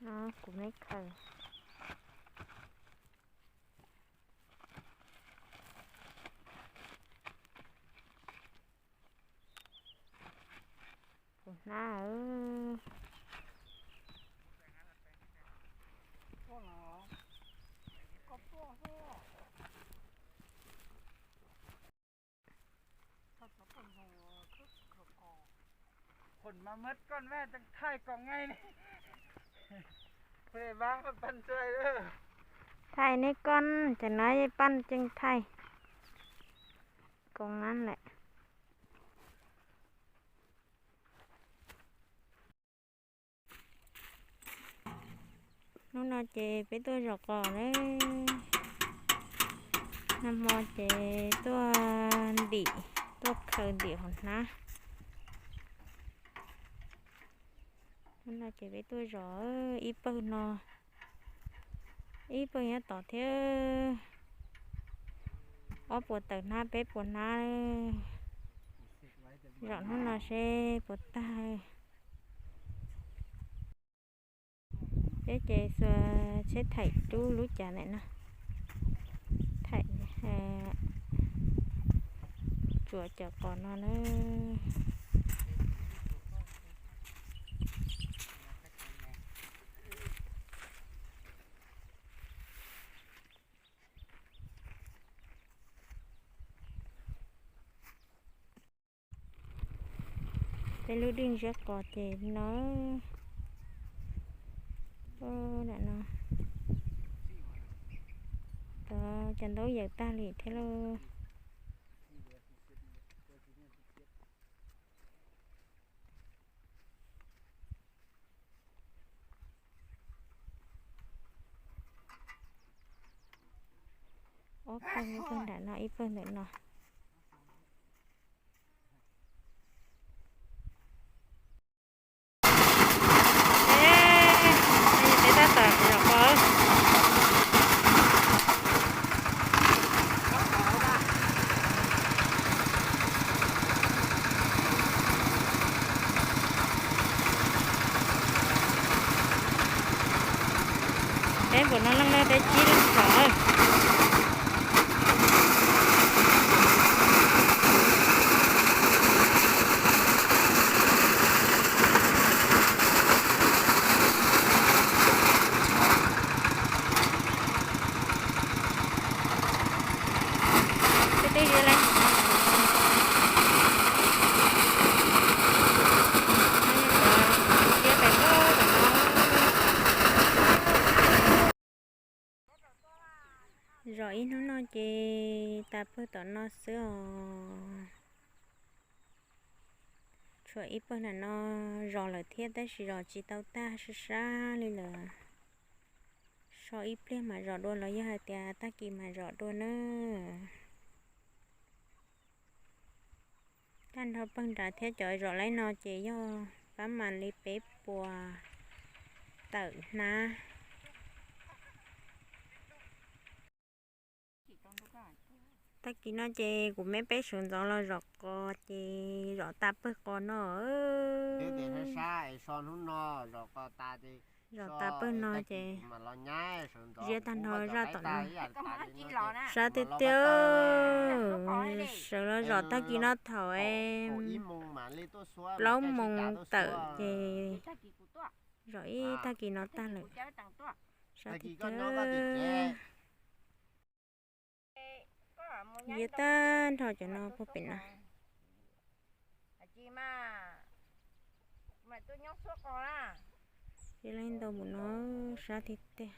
No kuv me khaws kuv hnab. Thaij neb koj, cov no yeej paj tseem thaij koos na lawm. Hnub no ces peb tuaj zov qos lawm. Nag hmo ces tuaj ntim, tuaj khaws ntim hauv hnab. Hnub no ces peb tuaj zov ib pawg no, ib pawg nyob tod thiab. Ob puas tawm hnab, peb puas hnab. Zov hnub no seb puas tag. Peb ces xuas tsheb thaim rub lub cav ntawm no, thaim tsuam cov qos no na. Peb lub dwj ziab qos ces no, no, cov ntaub yaws tag li thiab lauj. Ob pawg, ib pawg nram no, ib pawg ntawm no. Peb tab tom zov qos. Peb npaum no leej lawm, peb tsib leeg zov. Zov ib hnub no ces tas pawg tom no xwb os. Tshuav ib pawg nram no zov lawm thiab tab sis zov tsis tau tag, sab sab li lawm. So ib pliag mam zov dua los yog hais tias tag kis mam zov dua na. Tag nrho pawg nrad thiab cov zov laib no ces yog pab mas li peb puas tawm hnab. Tag kis no ces kuv me peb sawv ntxov los zov qos ces zov tas pawg qos no. Zov tas pawg no ces ziab tag nrho zaj tom no. Sab tiag tiag, sawv los zov tag kis no thaum plaub moos tawm ces zov ib tag kis no tag lawm. Sab tiag tiag. Ziab tag nrho cov no puag pem no. Ziab leej ntau mus no, sab tiag tiag.